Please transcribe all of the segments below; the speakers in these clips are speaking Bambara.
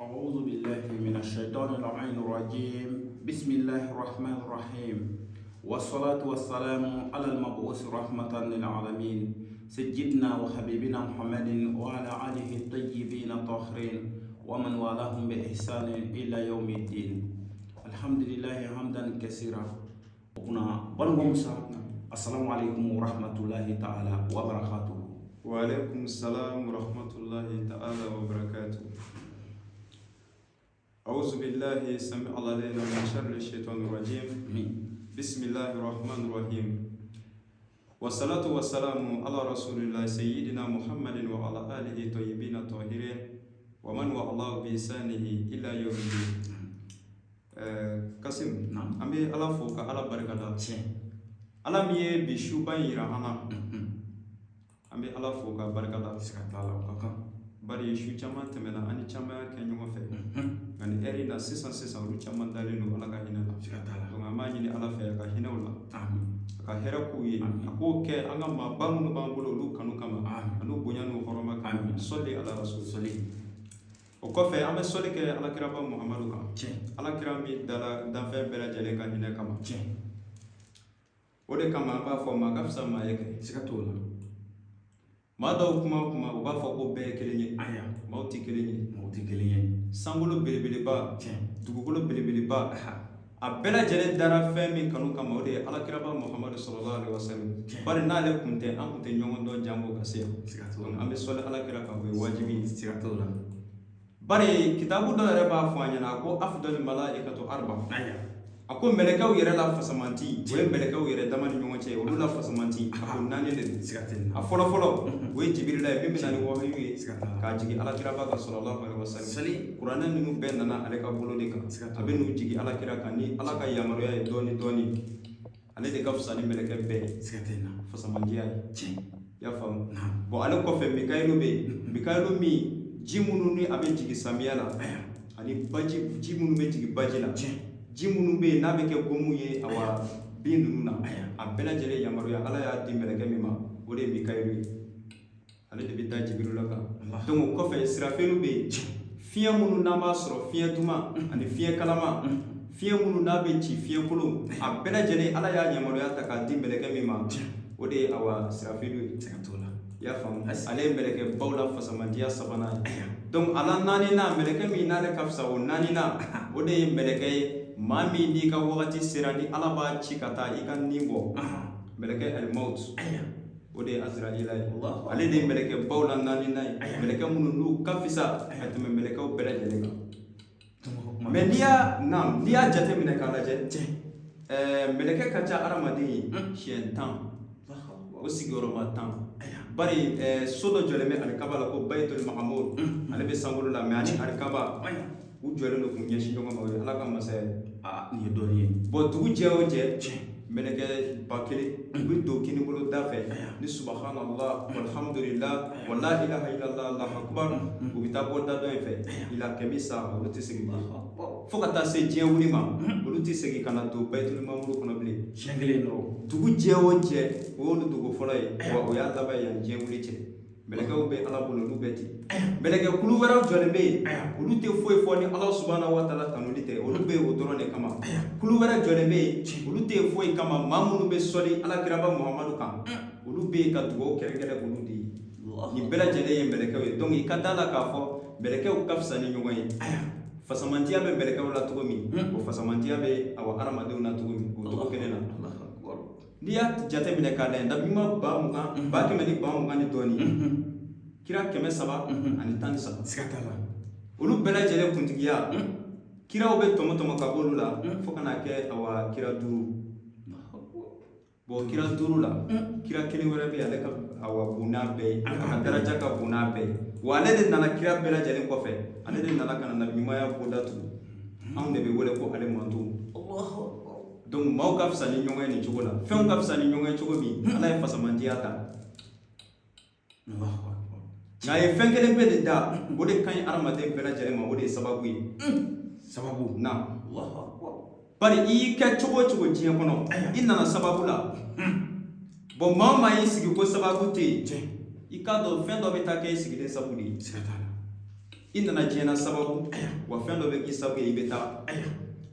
أعوذ بالله من الشيطان اللعين الرجيم. بسم الله الرحمن الرحيم، والصلاة والسلام على المبعوث رحمة للعالمين، سيدنا وحبيبنا محمد وعلى آله الطيبين الطاهرين ومن والاهم بإحسان إلى يوم الدين. الحمد لله حمدا كثيرا. Kuna Banuko Musa, السلام عليكم ورحمة الله تعالى وبركاته. وعليكم السلام ورحمة الله تعالى وبركاته. أعوذ بالله السميع العليم من شر الشيطان الرجيم. بسم الله الرحمن الرحيم، والصلاة والسلام على رسول الله سيدنا محمد وعلى آله الطيبين الطاهرين ومن والاه بإحسانه إلى يوم الدين. Kasim, an bɛ Ala fo ka Ala barika da. Ala min ye bi suba in yira an na, an bɛ Ala fo ka barika da. Siga t'a la, o ka kan. Bari su caman tɛmɛna, an ni caman y'a kɛ ɲɔgɔn fɛ, nka ni ɛri in na sisan sisan, olu caman dalen don Ala ka hinɛ la. Siga t'a la. Donc an b'a ɲini Ala fɛ a ka hinɛ u la, Amin. a ka hɛrɛ k'u ye, Amin. a k'o kɛ an ka maaba minnu b'an bolo, olu kanu kama, Amin. an'u bonya n'u hɔrɔma kama. Amin. صل على رسول. Sɔli. O kɔfɛ, an bɛ sɔli kɛ Alakiraba Muhamadu kan, Alakira min dala danfɛn bɛɛ lajɛlen ka hinɛ kama. O de kama an b'a fɔ maa ka fisa maa ye kɛ. Siga t'o la. Maa dɔw kuma o kuma, u b'a fɔ ko bɛɛ ye kelen ye. Aya. Maaw tɛ kelen ye. Maaw tɛ kelen ye. Sankolo belebeleba, dugukolo belebeleba, a bɛɛ lajɛlen dara fɛn min kanu kama, o de ye Alakiraba Muhamadu صلى الله عليه وسلم. Bari n'ale kun tɛ, an kun tɛ ɲɔgɔn dɔn jango ka se yan. Siga t'o Donc la. an bɛ sɔli Alakira kan, o ye wajibi ye. Siga t'o la. Bari kitabu dɔ yɛrɛ b'a fɔ an ɲɛna ko أفضل الملائكة أربعة. A ko mɛlɛkɛw yɛrɛ la fasamanti, o ye mɛlɛkɛw yɛrɛ dama ni ɲɔgɔn cɛ, olu la fasamanti, a ko naani de don. Siga tɛ nin na. A fɔlɔ fɔlɔ, o ye Jibirila ye, min bɛ na ni wahayu ye Siga t'a la. k'a jigin Alakiraba kan صلى الله عليه وسلم. Sali. Kuranɛ ninnu bɛɛ nana ale ka bolo de kan. Siga t'o A bɛ n'u jigin Alakira kan ni Ala ka yamaruya ye dɔɔni dɔɔni. Ale de ka fisa ni mɛlɛkɛ bɛɛ ye. Siga tɛ nin na. Fasamandiya ye. I y'a faamu? Naam. Bon, ale kɔfɛ, Mikayilu bɛ yen. Mikayilu min ji minnu ni a bɛ jigin samiya la, ani baji ji minnu bɛ jigin baji la, ji minnu bɛ yen n'a bɛ kɛ gomu ye, awa bin ninnu na, a bɛɛ lajɛlen yamaruya, Ala y'a di mɛlɛkɛ min ma, o de ye Mikayilu ye. Ale de bɛ da Jibirila kan. Donc o kɔfɛ, Sirafelu bɛ yen. Fiɲɛ minnu n'an b'a sɔrɔ, fiɲɛ duman ani fiɲɛ kalama, fiɲɛ minnu n'a bɛ ci, fiɲɛ kolon, a bɛɛ lajɛlen, Ala y'a yamaruya ta k'a di mɛlɛkɛ min ma, o de ye awa Sirafelu ye. Siga t'o la. I y'a faamu? Ale ye mɛlɛkɛ baw la fasamandiya sabanan ye. Donc a la naaninan, mɛlɛkɛ min n'ale ka fisa o naaninan, o de ye mɛlɛkɛ ye, maa min n'i ka wagati sera, ni Ala b'a ci ka taa i ka nin bɔ, mɛlɛkɛ الموت, o de ye Azirahila ye. Ale de ye mɛlɛkɛ baw la naaninan ye, mɛlɛkɛ minnu n'u ka fisa ka tɛmɛ mɛlɛkɛw bɛɛ lajɛlen kan. Mais n'i y'a naam, n'i y'a jateminɛ k'a lajɛ, mɛlɛkɛ ka ca hadamaden ye siɲɛ 10, o sigiyɔrɔma 10. Bari so dɔ jɔlen bɛ alikaba la ko بيت المعمور, ale bɛ sankolo la, mais ani alikaba u jɔlen don k'u ɲɛsin ɲɔgɔn ma, o ye Ala ka masaya ye. Aa, nin ye dɔnni ye. Bon, dugu jɛ o jɛ, mɛlɛkɛ 1000 u bɛ don kinibolo da fɛ ni سبحان الله والحمد لله ولا إله إلا الله الله أكبر, u bɛ taa bɔ da dɔ in fɛ ila kɛmɛ sa, olu tɛ segin bilen fo ka taa se diɲɛ wuli ma, olu tɛ segin ka na don بيت المعمور kɔnɔ bilen. Siɲɛ kelen dɔrɔn. Dugu jɛ o jɛ, o y'olu dugu fɔlɔ ye, wa o y'a laban ye yan diɲɛ wuli cɛ. Mɛlɛkɛw bɛ Ala bolo, olu bɛ ten. Mɛlɛkɛ kulu wɛrɛw jɔlen bɛ yen, olu tɛ foyi fɔ ni Ala سبحانه وتعالى tanuli tɛ, olu bɛ yen o dɔrɔn de kama. Kulu wɛrɛ jɔlen bɛ yen, olu tɛ foyi kama, maa minnu bɛ sɔli Alakiraba Muhamadu kan, olu bɛ yen ka dugawu kɛrɛnkɛrɛn olu de ye. Nin bɛɛ lajɛlen ye mɛlɛkɛw ye. Donc i ka da la k'a fɔ mɛlɛkɛw ka fisa ni ɲɔgɔn ye. Fasamandiya bɛ mɛlɛkɛw la cogo min, o fasamandiya bɛ awa hadamadenw na cogo min, o cogo kelen na. N'i y'a jateminɛ k'a lajɛ, nabi ɲuman 20 000, 120 000 ni dɔɔnin, kira 313, Siga t'a la. olu bɛɛ lajɛlen kuntigiya, kiraw bɛ tɔmɔ tɔmɔ ka b'olu la fo ka n'a kɛ awa kira duuru. Bon, kira duuru la, kira kelen wɛrɛ bɛ yen, ale ka awa bon n'a bɛɛ ye, a ka daraja ka bon n'a bɛɛ ye, wa ale de nana kira bɛɛ lajɛlen kɔfɛ. Ale de nana ka na nabi ɲumanya bonda tugu. Anw de bɛ wele ko ale mantonw. Donc maaw ka fisa ni ɲɔgɔn ye nin cogo la, fɛnw ka fisa ni ɲɔgɔn ye cogo min, Ala ye fasamandiya ta, nka a ye fɛn kelen bɛɛ de da, o de ka ɲi hadamaden bɛɛ lajɛlen ma, o de ye sababu ye. Sababu. Na bari i y'i kɛ cogo o cogo diɲɛ kɔnɔ, i nana sababu la. Bon, maa o maa y'i sigi ko sababu tɛ yen, i k'a dɔn fɛn dɔ bɛ taa kɛ i sigilen sabu de ye. Siga t'a la. I nana diɲɛ na sababu, wa fɛn dɔ bɛ k'i sababu ye, i bɛ taa.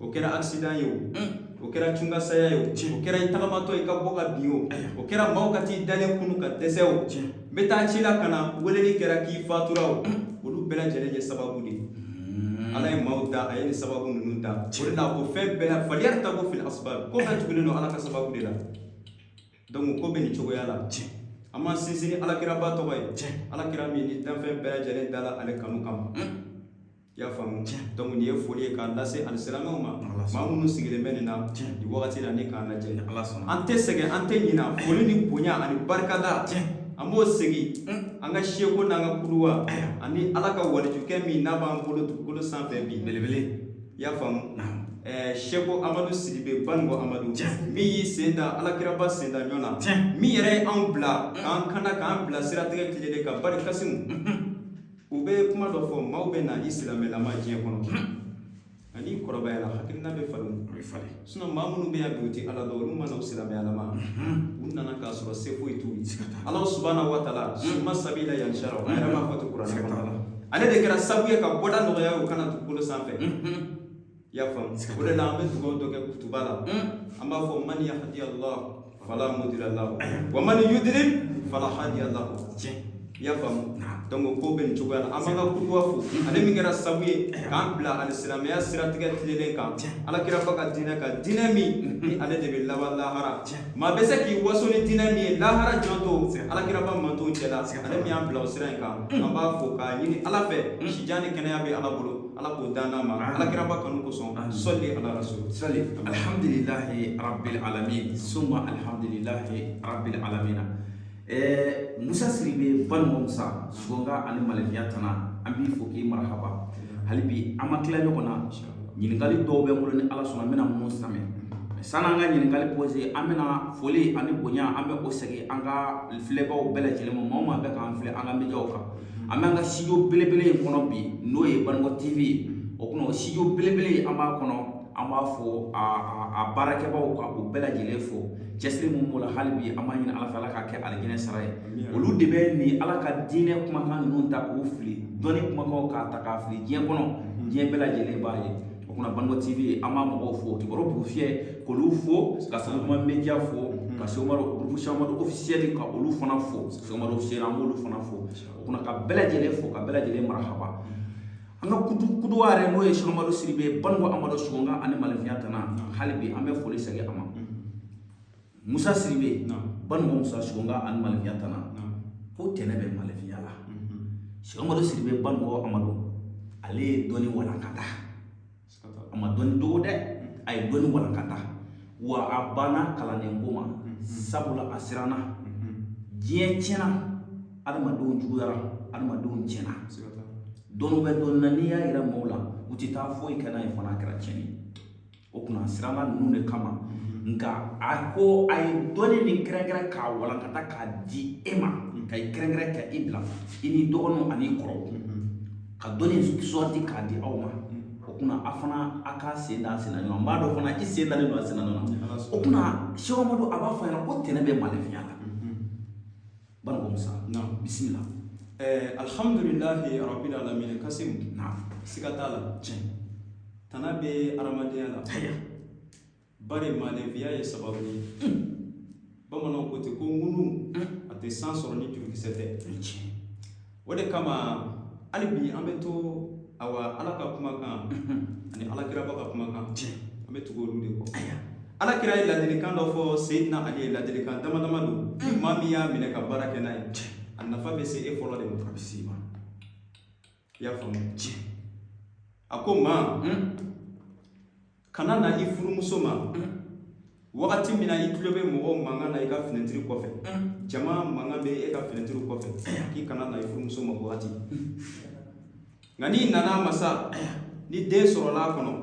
O kɛra accident ye, o o kɛra cungasaya ye, o kɛra i tagamatɔ i ka bɔ ka bin, o o kɛra maaw ka t'i dalen kunu ka dɛsɛ, o n bɛ taa ci la ka na, weleli kɛra k'i fatura, o olu bɛɛ lajɛlen ye sababu de ye. Ala ye maaw da, a ye nin sababu ninnu da. O de la ko fɛn bɛɛ la فليرتقوا في الأسباب, ko bɛɛ tugulen don Ala ka sababu de la. Donc ko bɛ nin cogoya la. An m'an sinsin ni Alakiraba tɔgɔ ye, Alakira min ni danfɛn bɛɛ lajɛlen dala ale kanu kama. I y'a faamu? Donc nin ye foli ye k'a lase alisilamɛw ma, maa minnu sigilen bɛ nin na nin wagati la ni k'an lajɛ. An tɛ sɛgɛn, an tɛ ɲina. Foli ni bonya ani barikada, an b'o segin an ka seko n'an ka kuluwa ani Ala ka walijukɛ min n'a b'an bolo dugukolo sanfɛ bi. Belebele. I y'a faamu? Seko Amadu Sidibe, Baninko Amadu, min y'i sen da Alakiraba sen da ɲɔgɔn na, min yɛrɛ ye anw bila k'an kanda, k'an bila siratigɛ tilennen ka bari. Kasimu, u bɛ kuma dɔ fɔ, maaw bɛ na i silamɛlama diɲɛ kɔnɔ, nka n'i kɔrɔbayara, hakilina bɛ falen. A bɛ falen. Sinon maa minnu bɛ yan bi, u tɛ Ala dɔn, olu ma na u silamɛyalama, u nana k'a sɔrɔ se foyi t'u ye. Ala سبحانه وتعالى ثم السبيل يسره, a yɛrɛ b'a fɔ ten kuranɛ kɔnɔ. Ale de kɛra sababu ye ka bɔda nɔgɔya u kana dugukolo sanfɛ. I y'a faamu? O de la an bɛ dugawu dɔ kɛ kutuba la, an b'a fɔ: من يهد الله فلا مضل له ومن يضلل فلا هادي له. I y'a faamu? Donc ko bɛ nin cogoya la. An b'an ka kutuba fo, ale min kɛra sababu ye k'an bila ali silamɛya siratigɛ tilennen kan, Alakiraba ka diinɛ kan, diinɛ min ni ale de bɛ laban lahara. Maa bɛ se k'i waso ni diinɛ min ye lahara, jɔn to Alakiraba mantonw cɛla, ale min y'an bila o sira in kan, an b'a fo k'a ɲini Ala fɛ, sijan ni kɛnɛya bɛ Ala bolo, Ala k'o dan n'a ma Alakiraba kanu kosɔn. صل على رسول. Sali. الحمد لله رب العالمين ثم الحمد لله رب العالمين. Musa Sidibe, Baninko Musa, Sugonga ani Malefiya tana, an b'i fo k'i marahaba. Hali bi an ma tila ɲɔgɔn na. Ɲininkali dɔw bɛ n bolo, ni Ala sɔnna n bɛna minnu samɛ. Sanni an ka ɲininkali posé, an bɛna foli ani bonya, an bɛ o segin an ka filɛbaw bɛɛ lajɛlen ma, maa o maa bɛ k'an filɛ an ka médiaw kan. An bɛ an ka studio belebele in kɔnɔ bi, n'o ye Baninko TV ye. O kɔnɔ, o studio belebele an b'a kɔnɔ, an b'a fɔ a baarakɛbaw ka o bɛɛ lajɛlen fo cɛsiri mun b'o la. Hali bi an b'a ɲini Ala fɛ, Ala k'a kɛ alijinɛ sara ye. Olu de bɛ nin Ala ka diinɛ kumakan ninnu ta k'o fili, dɔnni kumakanw k'a ta k'a fili diɲɛ kɔnɔ, diɲɛ bɛɛ lajɛlen b'a ye. O kunna Baninko TV, an b'a mɔgɔw fo, kibaru bugu fiyɛ k'olu fo, ka Sanu Media fo, ka Segu groupe Segu officiel ka olu fana fo, Segu officiel an b'olu fana fo. O kunna ka bɛɛ lajɛlen fo, ka bɛɛ lajɛlen marahaba. An ka kudu kuduwa yɛrɛ, n'o ye Segu Sidibe, Baninko Amadu, Sugonga ani Malefiya tana, hali bi an bɛ foli segin a ma. Musa Sidibe, Baninko Musa, Sugonga ani Malefiya tana, ko tɛnɛ bɛ Malefiya la. Segu Sidibe, Baninko Amadu, ale ye dɔnni walankata, a ma dɔnni dogo dɛ, a ye dɔnni walankata, wa a banna kalanden ko ma, sabula a siranna. Diɲɛ tiɲɛna, adamadenw juguyara, adamadenw tiɲɛna. Dɔnni bɛ dɔnni na, n'i y'a yira maaw la, u tɛ taa foyi kɛ n'a ye, fana a kɛra tiɲɛni ye. O kunna a siranna ninnu de kama, nka a ko a ye dɔnni nin kɛrɛnkɛrɛn k'a walankata k'a di e ma, ka i kɛrɛnkɛrɛn ka i bila i ni dɔgɔninw ani kɔrɔw ka dɔnni sɔrɔti k'a di aw ma. O kunna a fana a k'a sen da a sen na ɲɔgɔn, n b'a dɔn fana i sen dalen don a sen na ɲɔgɔn na. O kunna Sɛki Amadu a b'a fɔ a ɲɛna ko tɛnɛ bɛ Malefiya la. Baninko Musa, bisimila. الحمد لله رب العالمين. Kasimu, siga t'a la, tana bɛ adamadenya la. Bari maalefiya ye sababu ye. Bamananw ko ten ko ŋunu a tɛ san sɔrɔ ni jurukisɛ tɛ. O de kama hali bi an bɛ to awa Ala ka kumakan ani Alakiraba ka kumakan, an bɛ tugu olu de kɔ. Alakira ye ladilikan dɔ fɔ Seyidina Ali ye, ladilikan dama dama don. Ni maa min y'a minɛ ka baara kɛ n'a ye, a nafa bɛ se e fɔlɔ de ma. A bɛ s'i ma. I y'a faamu? A ko maa kana na i furumuso ma wagati min na i tulo bɛ mɔgɔw mankan na i ka finɛtiri kɔfɛ, jama mankan bɛ e ka finɛtiri kɔfɛ, k'i kana na i furumuso ma wagati. Nka n'i nana a ma sa, ni den sɔrɔla a kɔnɔ,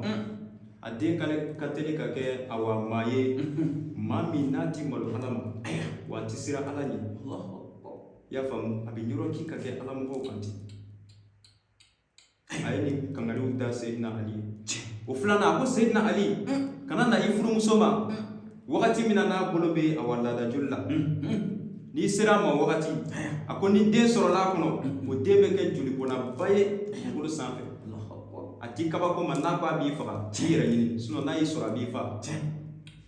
a den ka teli ka kɛ awa maa ye, maa min n'a ti malo Ala ma, wa a ti siran Ala ɲɛ. I y'a faamu? A bɛ ɲɔrɔki ka kɛ Ala mɔgɔw kan ten. A ye nin kangariw da Seyidina Ali ye. O filanan, a ko Seyidina Ali kana na i furumuso ma wagati min na n'a bolo bɛ awa laada joli la. N'i sera a ma wagati, a ko ni den sɔrɔla a kɔnɔ, o den bɛ kɛ jolibɔnnaba ye dugukolo sanfɛ. A ti kabako ma, n'a ko a b'i faga, t'i yɛrɛ ɲini, sinon n'a y'i sɔrɔ a b'i fa.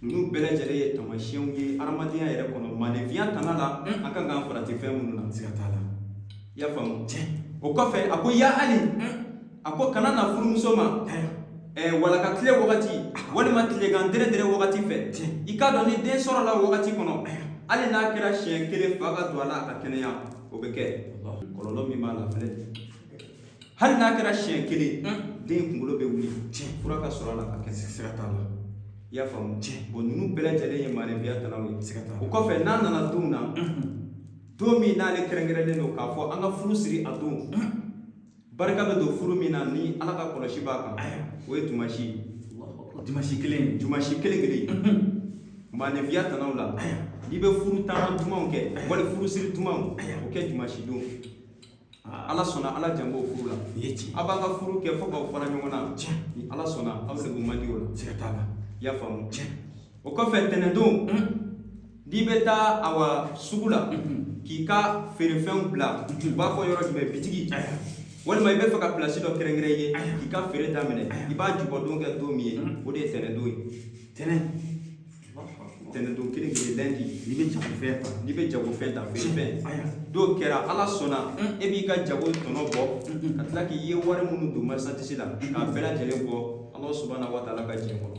Ninnu bɛɛ lajɛlen ye taamasiyɛnw ye adamadenya yɛrɛ kɔnɔ, maaninfinya tana la, an kan k'an farati fɛn minnu na. Siga t'a la. I y'a faamu? O kɔfɛ, a ko ya Ali, a ko kana na furumuso ma walaka tile wagati walima tilegan dɛrɛdɛrɛ wagati fɛ. I k'a dɔn ni den sɔrɔla wagati kɔnɔ, hali n'a kɛra siɲɛ kelen fa ka don a la a ka kɛnɛya, o bɛ kɛ kɔlɔlɔ min b'a la filɛ. Hali n'a kɛra siɲɛ kelen, den kunkolo bɛ wuli, fura ka sɔrɔ a la ka kɛnɛya. Siga t'a la. I y'a faamu? Bon, ninnu bɛɛ lajɛlen ye maaninfinya tanaw ye. Siga t'a la. O kɔfɛ, n'a nana don na, don min n'ale kɛrɛnkɛrɛnnen don k'a fɔ an ka furu siri a don, barika bɛ don furu min na ni Ala ka kɔlɔsi b'a kan, o ye dimanche ye. Dimanche kelen. Dimanche kelen kelen, maaninfinya tanaw la, n'i bɛ furu taama dumanw kɛ wali furusiri dumanw, o kɛ dimanche don. Ala sɔnna, Ala jan b'o furu la. A b'a ka furu kɛ fo k'aw fara ɲɔgɔn na. Ni Ala sɔnna, aw segu man di o la. Siga t'a la. I y'a faamu? O kɔfɛ, tɛnɛndon, n'i bɛ taa awa sugu la k'i ka feerefɛnw bila, u b'a fɔ yɔrɔ jumɛn, bitigi, walima i bɛ fɛ ka pilasi dɔ kɛrɛnkɛrɛn i ye k'i ka feere daminɛ, i b'a jubɔdon kɛ don min ye, o de ye tɛnɛndon ye. Tɛnɛn. Tɛnɛndon kelen kelen, lundi. N'i bɛ jagofɛn ta. N'i bɛ jagofɛn ta, feerefɛn, n'o kɛra, Ala sɔnna, e b'i ka jago tɔnɔ bɔ ka tila k'i ye wari minnu don marchandise la k'a bɛɛ lajɛlen bɔ, Ala subahana wa taala ka diɲɛ kɔnɔ.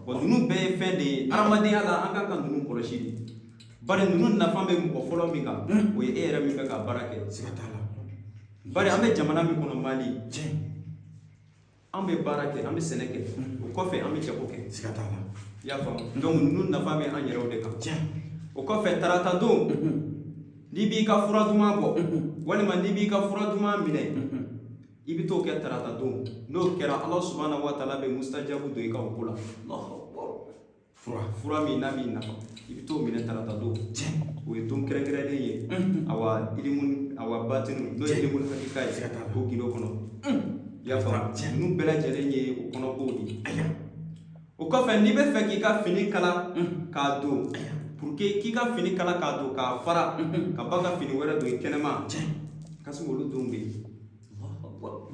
Bon, ninnu bɛɛ ye fɛn de ye adamadenya la, an kan ka ninnu kɔlɔsi de, bari ninnu nafa bɛ mɔgɔ fɔlɔ min kan, o ye e yɛrɛ min bɛ ka baara kɛ. Siga t'a la. Bari an bɛ jamana min kɔnɔ, Mali, an bɛ baara kɛ, an bɛ sɛnɛ kɛ, o kɔfɛ an bɛ jago kɛ. Siga t'a la. I y'a faamu? Donc ninnu nafa bɛ an yɛrɛw de kan. O kɔfɛ, tarata don, n'i b'i ka fura duman bɔ walima n'i b'i ka fura duman minɛ, i bɛ t'o kɛ tarata don. N'o kɛra, Ala subahana wa taala bɛ mustajabu don i ka o ko la. Fura min n'a b'i nafa, i bɛ t'o minɛ tarata don. O ye don kɛrɛnkɛrɛnnen ye, awa ilimu, awa batinu, n'o ye ilimu hakika ye, o gindo kɔnɔ. I y'a faamu? Ninnu bɛɛ lajɛlen ye o kɔnɔkow de ye. O kɔfɛ, n'i bɛ fɛ k'i ka fini kala k'a don, pour que k'i ka fini kala k'a don k'a fara ka ba ka fini wɛrɛ don i kɛnɛma, ka se olu donw bɛ yen.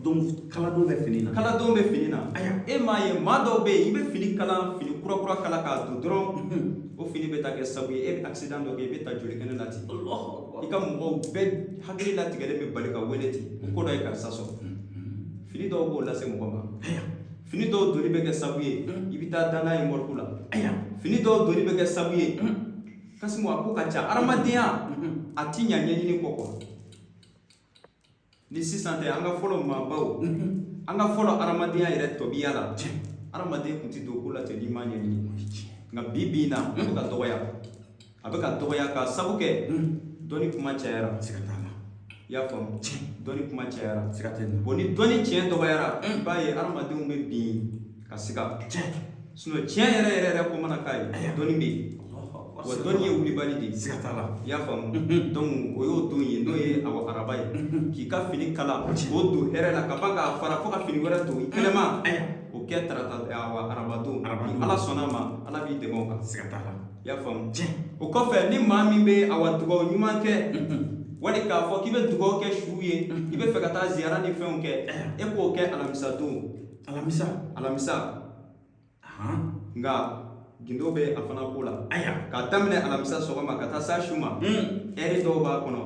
Donc kaladon bɛ fini na. Kaladon bɛ fini na. E m'a ye, maa dɔw bɛ yen, i bɛ fini kala, fini kura kura kala k'a don dɔrɔn, o fini bɛ taa kɛ sabu ye e bɛ accident dɔ kɛ, i bɛ taa joli kɛnɛ la ten. I ka mɔgɔw bɛɛ hakili latigɛlen bɛ bali ka wele ten ko dɔ ye karisa sɔrɔ. Fini dɔw b'o lase mɔgɔ ma. Fini dɔw doni bɛ kɛ sabu ye i bɛ taa da n'a ye morgue la. Fini dɔw doni bɛ kɛ sabu ye. Kasimu, a ko ka ca. Adamadenya a ti ɲa ɲɛɲini kɔ quoi. Ni sisan tɛ, an ka fɔlɔ maabaw, an ka fɔlɔ adamadenya yɛrɛ tɔbiya la, adamaden tun tɛ don ko la ten n'i m'a ɲɛɲini. Nka bi bi in na, a bɛ ka dɔgɔya, a bɛ ka dɔgɔya k'a sabu kɛ dɔnni kuma cayara. Siga t'a la. I y'a faamu? Dɔnni kuma cayara. Siga tɛ nin. Bon, ni dɔnni tiɲɛ dɔgɔyara, i b'a ye adamadenw bɛ bin ka siga. Sinon tiɲɛ yɛrɛ yɛrɛ yɛrɛ ko mana k'a ye, dɔnni bɛ yen, wa dɔnni ye wulibali de ye. Siga t'a la. I y'a faamu? Donc o y'o don ye, n'o ye awa araba ye, k'i ka fini kala k'o don hɛrɛ la ka ban k'a fara fo ka fini wɛrɛ don i kɛnɛma, o kɛ tarata, awa araba don. Ni Ala sɔnna a ma, Ala b'i dɛmɛ o kan. Siga t'a la. I y'a faamu? O kɔfɛ, ni maa min bɛ awa dugawu ɲuman kɛ, wali k'a fɔ k'i bɛ dugawu kɛ su ye, i bɛ fɛ ka taa ziyara ni fɛnw kɛ, e k'o kɛ alamisa don. Alamisa. Alamisa. Nka gindo bɛ a fana ko la. K'a daminɛ alamisa sɔgɔma ka taa s'a su ma, ɛri dɔw b'a kɔnɔ,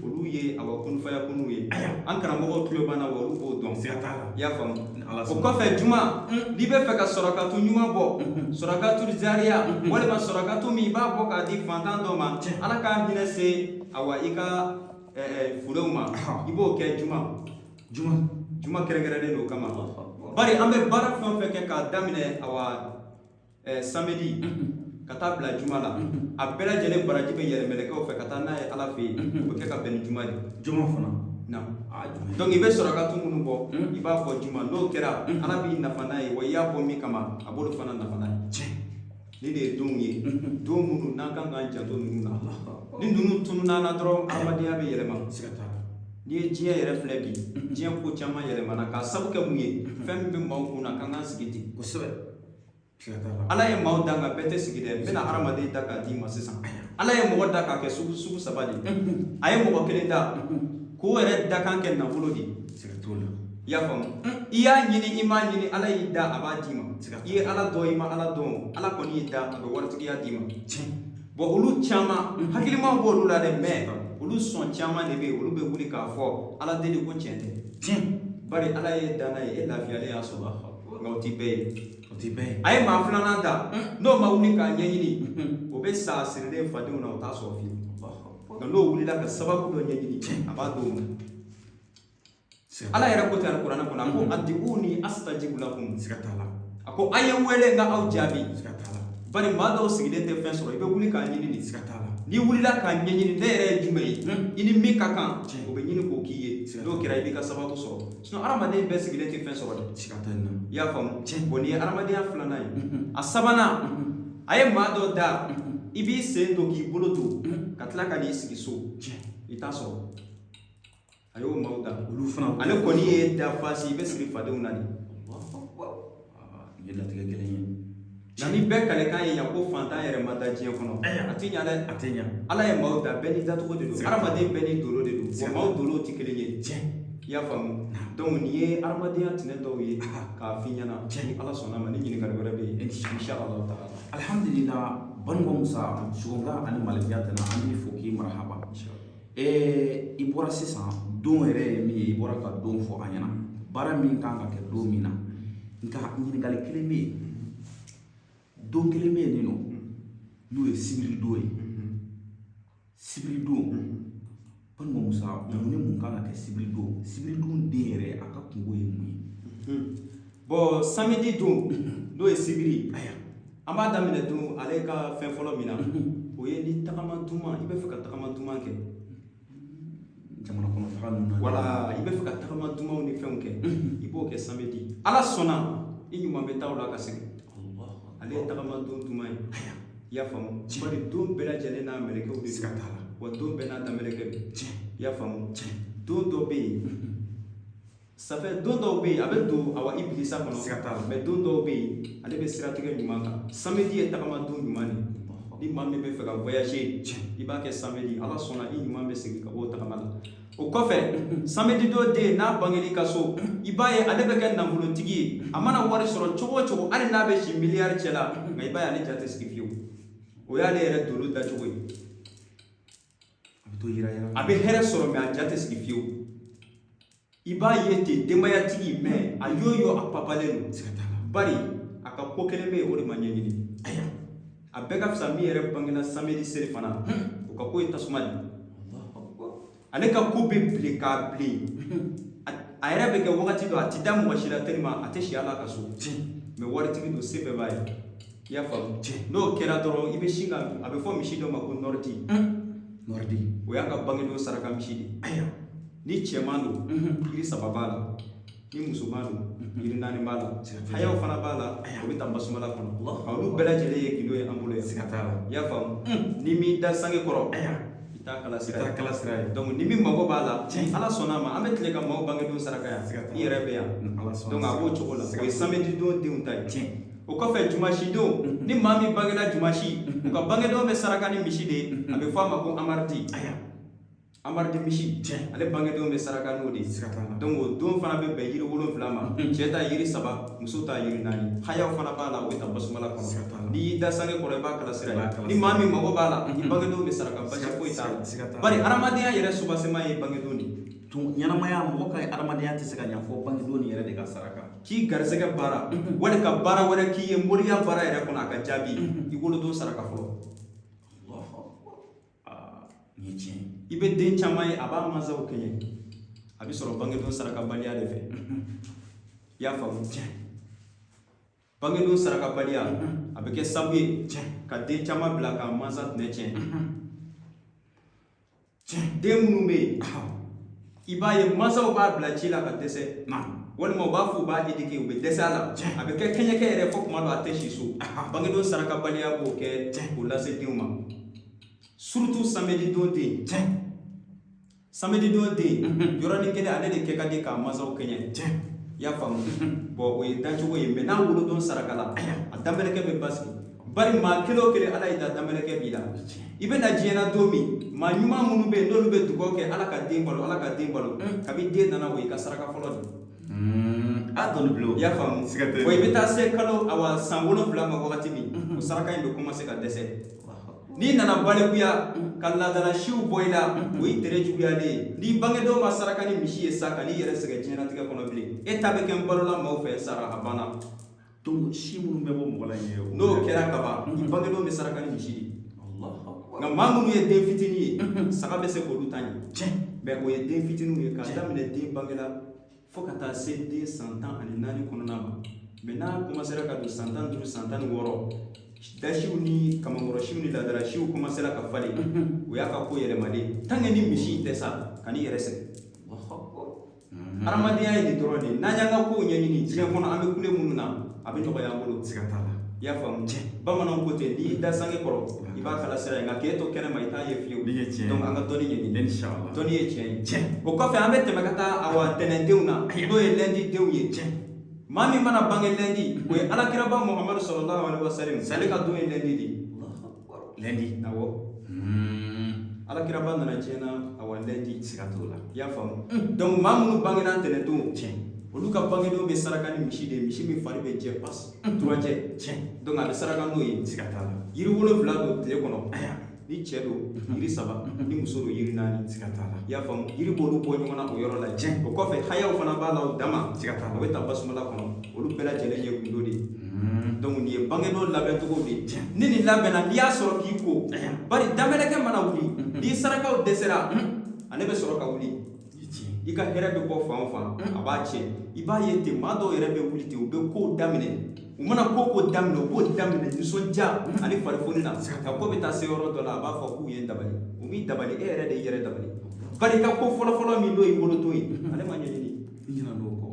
olu ye awa kunfaya kunu ye. An karamɔgɔw tulo b'an na wa olu b'o dɔn. Siga t'a la. I y'a faamu? O kɔfɛ, juma, n'i bɛ fɛ ka sɔrɔkatu ɲuman bɔ, sɔrɔkatu zariya walima sɔrɔkatu min i b'a bɔ k'a di fantan dɔ ma, Ala k'a hinɛ se awa i ka furew ma, i b'o kɛ juma. Juma. Juma kɛrɛnkɛrɛnnen don o kama. Bari an bɛ baara fɛn o fɛn kɛ k'a daminɛ awa samedi ka taa bila juma la, a bɛɛ lajɛlen baraji bɛ yɛlɛ mɛlɛkɛw fɛ ka taa n'a ye Ala fɛ yen. O bɛ kɛ ka bɛn ni juma de. Juma fana. Na donc i bɛ sɔrɔkatu minnu bɔ, i b'a bɔ juma. N'o kɛra, Ala b'i nafa n'a ye, wa i y'a bɔ min kama, a b'olu fana nafa n'a ye. Nin de ye donw ye, don minnu n'an kan k'an janto ninnu na. Ni ninnu tununna na dɔrɔn, adamadenya bɛ yɛlɛma. Siga t'a la. N'i ye diɲɛ yɛrɛ filɛ bi, diɲɛ ko caman yɛlɛmana k'a sabu kɛ mun ye? Fɛn min bɛ maaw kun na k'an k'an sigi ten. Kosɛbɛ. Ala ye maaw da nka bɛɛ tɛ sigi dɛ. N bɛna hadamaden da k'a d'i ma sisan. Ala ye mɔgɔ da k'a kɛ sugu sugu saba de ye. A ye mɔgɔ kelen da k'o yɛrɛ dakan kɛ nafolo de ye. I y'a faamu? I y'a ɲini, i m'a ɲini, Ala y'i da, a b'a d'i ma. I ye Ala dɔn, i ma Ala dɔn, Ala kɔni y'i da, a bɛ waritigiya d'i ma. Bon, olu caman hakilimaw b'olu la dɛ, mais olu sɔn caman de bɛ yen, olu bɛ wuli k'a fɔ Ala deli ko tiɲɛ tɛ. Bari Ala ye danna ye, e lafiyalen y'a sɔrɔ, nka o ti bɛɛ ye. O ti bɛɛ ye. A ye maa filanan da, n'o ma wuli k'a ɲɛɲini, o bɛ sa a sirilen fadenw na, o t'a sɔrɔ fiyewu. Nka n'o wulila ka sababu dɔ ɲɛɲini, a b'a d'o ma. Ala yɛrɛ ko ten Alikuranɛ kɔnɔ, a ko adiuni astajibu lakum. Siga t'a la. A ko a ye n wele, n ka aw jaabi. Siga t'a la. Bari maa dɔw sigilen tɛ fɛn sɔrɔ, i bɛ wuli k'a ɲini de. Siga t'a la. N'i wulila k'a ɲɛɲini, ne yɛrɛ ye jumɛn ye, i ni min ka kan, o bɛ ɲini k'o k'i ye. N'o kɛra, i b'i ka sababu sɔrɔ. Sinon hadamaden bɛɛ sigilen tɛ fɛn sɔrɔ dɛ. Siga t'a la. I y'a faamu? Bon, nin ye hadamadenya filanan ye. A sabanan, a ye maa dɔ da, i b'i sen don k'i bolo don ka tila ka n'i sigi so, i t'a sɔrɔ. A y'o maaw da. Olu fana. Ale kɔni ye da fasi, i bɛ siri fadenw na de. Nin ye latigɛ gɛlɛn ye. Nka ni bɛɛ kalekan ye yan ko fantan yɛrɛ ma da diɲɛ kɔnɔ, a tɛ ɲa dɛ. A tɛ ɲa. Ala ye maaw da, bɛɛ n'i dacogo de don. Hadamaden bɛɛ n'i dolo de don. Wa maaw dolow tɛ kelen ye. I y'a faamu? Donc nin ye hadamadenya tɛnɛ dɔw ye k'a f'i ɲɛna. Ni Ala sɔnna ma, ni ɲininkali wɛrɛ bɛ yen, inshallah taala. Alhamdulillah, Banikɔ Musa Sogonka ani Malikiya tɛna, an b'i fo k'i marahaba. I bɔra sisan, don yɛrɛ ye min ye, i bɔra ka don fɔ an ɲɛna, baara min kan ka kɛ don min na. Nka ɲininkali kelen bɛ yen, don kelen bɛ yen nɔ, n'o ye sibiri don ye. Sibiri don, Banikɔ Musa, mun ni mun kan ka kɛ sibiri don? Sibiri don den yɛrɛ, a ka kungo ye mun ye? Bon, samedi don, n'o ye sibiri, an b'a daminɛ don ale ka fɛn fɔlɔ min na, o ye ni tagama duman, i bɛ fɛ ka tagama duman kɛ. Jamana kɔnɔ taga ninnu na. Wala i bɛ fɛ ka tagama dumanw ni fɛnw kɛ, i b'o kɛ samedi. Ala sɔnna, i ɲuman bɛ taa o la ka segin. Ale ye tagama don duman ye. I y'a faamu? Bari don bɛɛ lajɛlen n'a mɛlɛkɛw de Siga t'a la. Wa don bɛɛ n'a damɛlɛkɛ don. I y'a faamu? Don dɔ bɛ yen, ça fait don dɔw bɛ yen, a bɛ don awa ibilisa kɔnɔ. Siga t'a la. Mais don dɔw bɛ yen, ale bɛ siratigɛ ɲuman kan. Samedi ye tagama don ɲuman de ye. Ni maa min bɛ fɛ ka voyager, i b'a kɛ samedi. Ala sɔnna, i ɲuman bɛ segin ka bɔ o tagama la. O kɔfɛ, samedi dɔ den n'a bangel'i ka so, i b'a ye ale bɛ kɛ nafolotigi ye. A mana wari sɔrɔ cogo o cogo, hali n'a bɛ si miliyari cɛ la, nka i b'a ye ale ja tɛ sigi fiyewu. O y'ale yɛrɛ dolo dacogo ye. A bɛ to yira yira. A bɛ hɛrɛ sɔrɔ, mais a ja tɛ sigi fiyewu. I b'a ye ten, denbayatigi, mais a y'o yo, a papalen don. Siga t'a la. Bari a ka ko kelen bɛ yen, o de ma ɲɛɲini. A bɛɛ ka fisa min yɛrɛ bangena samedi seli fana, o ka ko ye tasuma de ye. Ale ka ko bɛ bilen k'a bilen, a yɛrɛ bɛ kɛ wagati dɔ, a ti da mɔgɔ si la tellement a tɛ si ala ka so, mais waritigi don, se bɛɛ b'a ye. I y'a faamu? N'o kɛra dɔrɔn, i bɛ sin ka, a bɛ fɔ misi dɔ ma ko nɔridi. Nɔridi. O y'a ka bangedon saraka misi de ye. Ni cɛman don, yiri saba b'a la. Ni musoman don, yiri naani b'a la. Hayaw fana b'a la, o bɛ ta basumala kɔnɔ. Nka olu bɛɛ lajɛlen ye gindo ye an bolo yan. Siga t'a la. I y'a faamu? Ni m'i da sange kɔrɔ, i t'a kala sira I ye. t'a kala sira ye. Donc ni min mago b'a la, Ala sɔnna a ma, an bɛ tile ka maaw bangedon saraka yan. Siga t'a la. I yɛrɛ bɛ yan. Ala sɔnna. Donc a b'o cogo la. O ye samedi don denw ta ye. Tiɲɛ. O kɔfɛ, jumasi don, ni maa min bangena jumasi, u ka bangedon bɛ saraka ni misi de ye. A bɛ fɔ a ma ko amaridi. Amaridi misi. Ale bangedon bɛ saraka n'o de ye. Siga t'a la. Donc o don fana bɛ bɛn yiri 7 ma. Cɛ ta yiri saba, muso ta yiri naani. Hayaw fana b'a la, o bɛ ta basumala Siga t'a kɔnɔ. la. N'i y'i da sange kɔrɔ, i b'a kala sira I b'a ye. kala Ni sira. maa min mago b'a la, i bangedon bɛ saraka, basi foyi t'a la. Siga t'a la. Bari hadamadenya yɛrɛ soubassement ye bangedon de ye. Tun ɲɛnamaya, mɔgɔ ka adamadenya tɛ se ka ɲɛ fɔ bangedon nin yɛrɛ de ka saraka. K'i garisɛgɛ baara wali ka baara wɛrɛ k'i ye moriya baara yɛrɛ kɔnɔ, a ka jaabi, i wolodon saraka fɔlɔ. Nin ye tiɲɛ ye. I bɛ den caman ye, a b'a mansaw kɛɲɛ, a bɛ sɔrɔ bangedon sarakabaliya de fɛ. I y'a faamu? Bangedon sarakabaliya, a bɛ kɛ sabu ye ka den caman bila k'a mansa tɛnɛ tiɲɛ. Den minnu bɛ yen, i b'a ye mansaw b'a bila ci la ka dɛsɛ, walima u b'a fɔ u b'a éduquer, u bɛ dɛsɛ a la, a bɛ kɛ kɛɲɛkɛ yɛrɛ fo kuma dɔ a tɛ si so. Bangedon sarakabaliya b'o kɛ k'o lase denw ma, surtout samedi don den. Samedi don den, yɔrɔnin kelen, ale de kɛ ka di k'a mansaw kɛɲɛ. I y'a faamu? Bon, o ye dacogo ye. Mais n'a wolodon sarakala, a damɛlɛkɛ bɛ basigi. Bari maa kelen o kelen, Ala y'i da, damɛlɛkɛ b'i la. I bɛ na diɲɛ na don min, maa ɲuman minnu bɛ yen, n'olu bɛ dugawu kɛ Ala ka den balo, Ala ka den balo, kabi den nana, o y'i ka saraka fɔlɔ de. A dɔnni bulon. I y'a faamu? Siga tɛ. Bon, i bɛ taa se kalo, awa, san 7 ma wagati min, o saraka in bɛ commencer ka dɛsɛ. N'i nana balikuya ka laadala siw bɔ i la, o y'i tere juguyalen ye. N'i bangedenw ma saraka ni misi ye sa, ka n'i yɛrɛ sɛgɛn diɲɛlatigɛ kɔnɔ bilen, e ta bɛ kɛ n balola maaw fɛ, sara, a banna. Donc si minnu bɛ bɔ mɔgɔ la yen o N'o kɛra kaban, i bangedenw bɛ saraka ni misi de ye. Allahu akbar. Nka maa minnu ye den fitinin ye, saga bɛ se k'olu ta ɲɛ. Mais o ye den fitininw ye, k'a daminɛ den bangela fo ka taa se den san 14 kɔnɔna ma. Mais n'a commencera ka don san 15, san 16, dasiw ni kamankɔrɔsiw ni laadalasiw commencera ka falen, o y'a ka ko yɛlɛmalen. Tant que ni misi in tɛ sa, ka n'i yɛrɛ sɛgɛn. Allahu akbar. Hadamadenya ye nin dɔrɔn de ye. N'an y'an ka kow ɲɛɲini diɲɛ kɔnɔ, an bɛ kule minnu na, a bɛ nɔgɔya an bolo. Siga t'a la. I y'a faamu? Bamananw ko ten, n'i y'i da sange kɔrɔ, i b'a kala sira ye, nka k'e to kɛnɛ ma, i t'a ye fiyewu. Ni ye tiɲɛ ye. Donc an ka dɔnni ɲɛɲini. Inshallah. Dɔnni ye tiɲɛ ye. Tiɲɛ. O kɔfɛ, an bɛ tɛmɛ ka taa, awa, tɛnɛndenw na, n'o ye lundi denw ye. Maa min mana bange lundi, o ye alakiraba Muhamadu sallallahu alaihi wasallam, ale ka don ye lundi de ye. Allahu akbar. Lundi. Awɔ. Alakiraba nana diɲɛ na, awa, lundi. Siga t'o la. I y'a faamu? Donc maa minnu bangena tɛnɛndon, olu ka bangedenw bɛ saraka ni misi de ye, misi min fari bɛ jɛ pas turajɛ. Donc a bɛ saraka n'o ye. Siga t'a la. Yiri 7 don tile kɔnɔ. Ni cɛ don, yiri 3, ni muso don, yiri 4. Siga t'a la. I y'a faamu? Yiri b'olu bɔ ɲɔgɔn na o yɔrɔ la yen. O kɔfɛ, hayaw fana b'a la o dama. Siga t'a la. O bɛ ta basumala kɔnɔ. Olu bɛɛ lajɛlen ye gundo de ye. Donc nin ye bangedon labɛncogo de ye. Ni nin labɛnna, n'i y'a sɔrɔ k'i ko, bari damɛlɛkɛ mana wuli, n'i sarakaw dɛsɛra, ale bɛ sɔrɔ ka wuli. Ni tiɲɛ. I ka hɛrɛ bɛ bɔ fan o fan, a b'a tiɲɛ. I b'a ye ten, maa dɔw yɛrɛ bɛ wuli ten, u bɛ kow daminɛ. U mana ko o ko daminɛ, u b'o daminɛ nisɔndiya ani farifoni na. Nka ko bɛ taa se yɔrɔ dɔ la, a b'a fɔ k'u ye n dabali. U m'i dabali, e yɛrɛ de y'i yɛrɛ dabali. Bari i ka ko fɔlɔfɔlɔ min n'o y'i woloton ye, ale ma ɲɛɲini. I ɲinɛ n'o kɔ.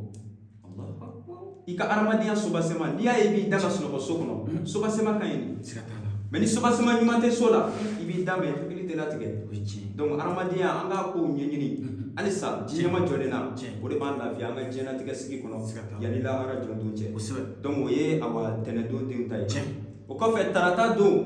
Allahu akbar. I ka adamadenya sobasema, n'i y'a ye i b'i da ka sunɔgɔ so kɔnɔ, sobasema ka ɲi nin. Siga t'a la. Mais ni sobasema ɲuman tɛ so la, i b'i da mɛ hakili tɛ latigɛ. O ye tiɲɛ. Donc adamadenya, an k'a kow ɲɛɲini halisa diɲɛ ma jɔlen na. Tiɲɛ. O de b'an lafiya an ka diɲɛlatigɛ sigi kɔnɔ Siga t'a la. yanni lahara jɔndon cɛ. Kosɛbɛ. Donc o ye, awa, tɛnɛndon denw ta ye. Tiɲɛ. O kɔfɛ, tarata don,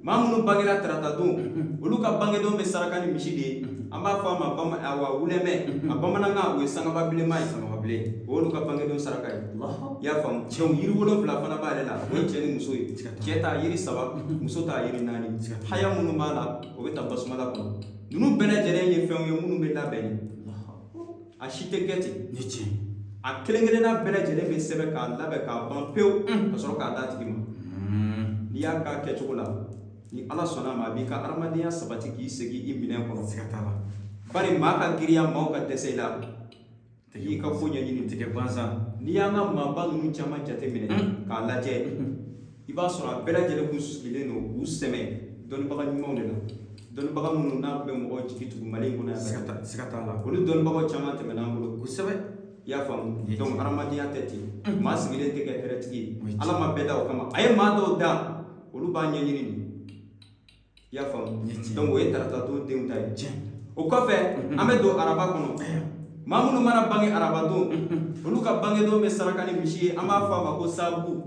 maa minnu bangera tarata don, olu ka bangedon bɛ saraka ni misi de ye. An b'a fɔ a ma awa, wulɛmɛ. A bamanankan, o ye sangaba bilenman ye. Sangaba bilen. O y'olu ka bangedon saraka ye. Allahu I y'a faamu? Donc yiri 7 fana b'ale la. O ye cɛ ni muso ye. Siga t'a la. Cɛ ta yiri 3, muso ta yiri 4. Siga t'a la. Haya minnu b'a la, o bɛ ta basumala kɔnɔ. Ninnu bɛɛ lajɛlen ye fɛnw ye minnu bɛ labɛn. Allahu akbar. A si tɛ kɛ ten. Ni tiɲɛ. A kelen kelenna bɛɛ lajɛlen bɛ sɛbɛn k'a labɛn k'a ban pewu, ka sɔrɔ k'a d'a tigi ma. N'i y'a k'a kɛcogo la, ni Ala sɔnna a ma, a b'i ka adamadenya sabati k'i segin i minɛn kɔnɔ. Siga t'a la. Bari maa ka giriya, maaw ka dɛsɛ i la, i y'i ka ko ɲɛɲini. Tigɛ gansan. N'i y'an ka maaba ninnu caman jateminɛ k'a lajɛ, i b'a sɔrɔ a bɛɛ lajɛlen kun sigilen don k'u sɛmɛ dɔnnibaga ɲumanw de la, dɔnnibaga minnu n'a bɛ mɔgɔw jigi tugu Mali in kɔnɔ yan. Siga t'a la. Olu dɔnnibagaw caman tɛmɛna an bolo. Kosɛbɛ. I y'a faamu? Ye Donc tiɲɛ. adamadenya tɛ ten. Maa sigilen tɛ kɛ hɛrɛtigi ye. O ye tiɲɛ. Ala ma bɛɛ da o kama. A ye maa dɔw da, olu b'a ɲɛɲini de. I y'a faamu? Ye tiɲɛ. Donc o ye tarata don denw ta ye. Tiɲɛ. O kɔfɛ, an bɛ don araba kɔnɔ. Maa minnu mana bange araba don, olu ka bangedon bɛ saraka ni misi ye. An b'a fɔ a ma ko sabugu,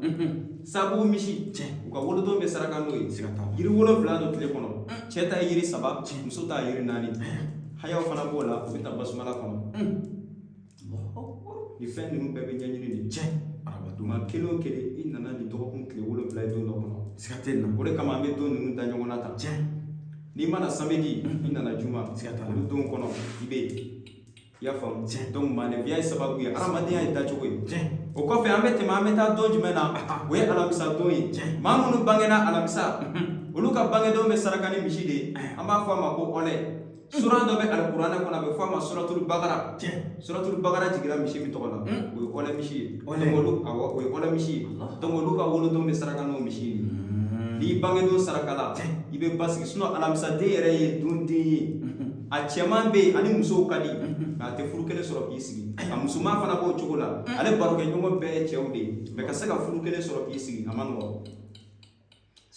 sabugu misi. Tiɲɛ. U ka wolodon bɛ saraka n'o ye. Siga t'a la. Yiri 7 don tile kɔnɔ. Cɛ ta ye yiri 3, muso ta ye yiri 4. Hayaw fana b'o la, u bɛ taa basumala kɔnɔ. Allahu akbar. Nin fɛn ninnu bɛɛ bɛ ɲɛɲini de. Tiɲɛ. Araba don. Maa kelen o kelen, i nana nin dɔgɔkun tile 7 ye don dɔ kɔnɔ. Siga tɛ nin na. O de kama an bɛ don ninnu da ɲɔgɔn na tan. Tiɲɛ. N'i mana samedi, i nana juma, Siga t'a la. olu don kɔnɔ i bɛ yen. I y'a faamu? Tiɲɛ. Donc maaninfinya ye sababu ye, adamadenya ye dacogo ye. Tiɲɛ. O kɔfɛ, an bɛ tɛmɛ, an bɛ taa don jumɛn na? O ye alamisa don ye. Tiɲɛ. Maa minnu bangena alamisa, olu ka bangedon bɛ saraka ni misi de ye. An b'a fɔ a ma ko ɔlɛ. Suran dɔ bɛ alikuranɛ kɔnɔ, a bɛ fɔ a ma suratul bakara. Tiɲɛ. Suratul bakara jiginna misi min tɔgɔ la, o ye ɔlɛ misi ye. Ɔlɛ. Donc olu, awɔ, o ye ɔlɛ misi ye. Donc olu ka wolodon bɛ saraka n'o misi ye. N'i bangedon saraka la, i bɛ basigi. Sinon alamisaden yɛrɛ ye don den ye. A cɛman bɛ yen, ani musow ka di, mais a tɛ furu kelen sɔrɔ k'i sigi. A musoman fana b'o cogo la. Ale barokɛɲɔgɔn bɛɛ ye cɛw de ye, mais ka se ka furu kelen sɔrɔ k'i sigi, a ma nɔgɔn.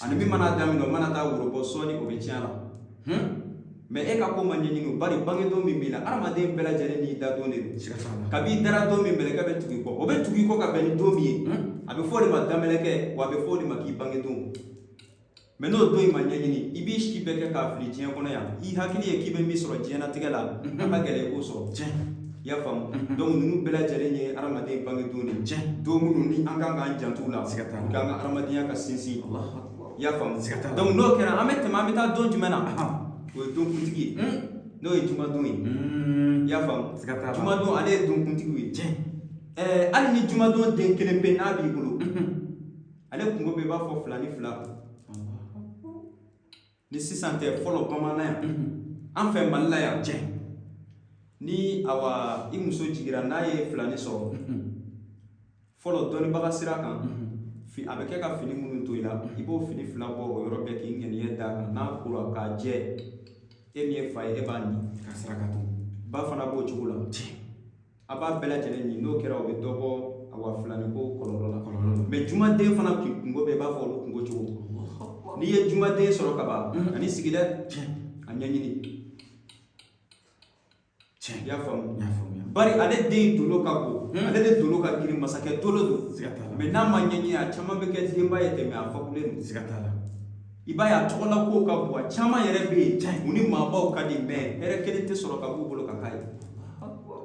Ani min mana daminɛ, o mana taa woro bɔ sɔɔni, o bɛ tiɲɛ a la. Mais e ka ko ma ɲɛɲini, bari bangedon min b'i la, hadamaden bɛɛ lajɛlen n'i da don de don. Siga t'a la. Kabi i dara don min, mɛlɛkɛ bɛ tugu i kɔ. O bɛ tugu i kɔ ka bɛn ni don min ye, a bɛ fɔ o de ma damɛlɛkɛ, wa a bɛ fɔ o de ma k'i bangedon. Mais n'o don in ma ɲɛɲini, i b'i si bɛɛ kɛ k'a fili diɲɛ kɔnɔ yan. I hakili ye k'i bɛ min sɔrɔ diɲɛlatigɛ la, a ka gɛlɛn i k'o sɔrɔ. I y'a faamu? Donc ninnu bɛɛ lajɛlen ye hadamaden bangedon de ye. Don minnu ni an kan k'an janto u la Siga t'a la. pour que an ka hadamadenya ka sinsin. Allahu akbar. I y'a faamu? Siga t'a la. Donc n'o kɛra, an bɛ tɛmɛ, an bɛ taa don jumɛn na? O ye don kuntigi ye, n'o ye jumadon ye. I y'a faamu? Siga t'a la. Jumadon, ale ye don kuntigi ye. Hali ni jumadon den kelen pe n'a b'i bolo, ale kungo bɛ i b'a fɔ fila ni fila. Ni sisan tɛ, fɔlɔ bamanan yan, an fɛ Mali la yan, ni awa i muso jigira n'a ye filani sɔrɔ, fɔlɔ dɔnnibaga sira kan, a bɛ kɛ ka fini minnu to i la, i b'o fini fila bɔ o yɔrɔ bɛɛ k'i ŋɛniɲɛ d'a kan. N'a kora k'a jɛ, e min ye fa ye, e b'a nin. Ka saraka to. Ba fana b'o cogo la. A b'a bɛɛ lajɛlen nin. N'o kɛra, o bɛ dɔ bɔ awa filani ko kɔlɔlɔ la. Kɔlɔlɔ la. Mais jumaden fana k'i kungo bɛ i b'a fɔ olu kungo cogo. N'i ye jumaden sɔrɔ ka ban, ani sigi dɛ, a ɲɛɲini. I y'a faamu? N y'a faamuya. Bari ale den dolo ka bon, ale de dolo ka girin, masakɛ dolo don. Siga t'a la. Mais n'a ma ɲɛɲini, a caman bɛ kɛ denba ye ten, mais a fakulen don. Siga t'a la. I b'a ye, a tɔgɔla kow ka bon, a caman yɛrɛ bɛ yen, u ni maabaw ka di, mais hɛrɛ kelen tɛ sɔrɔ ka b'u bolo ka k'a ye.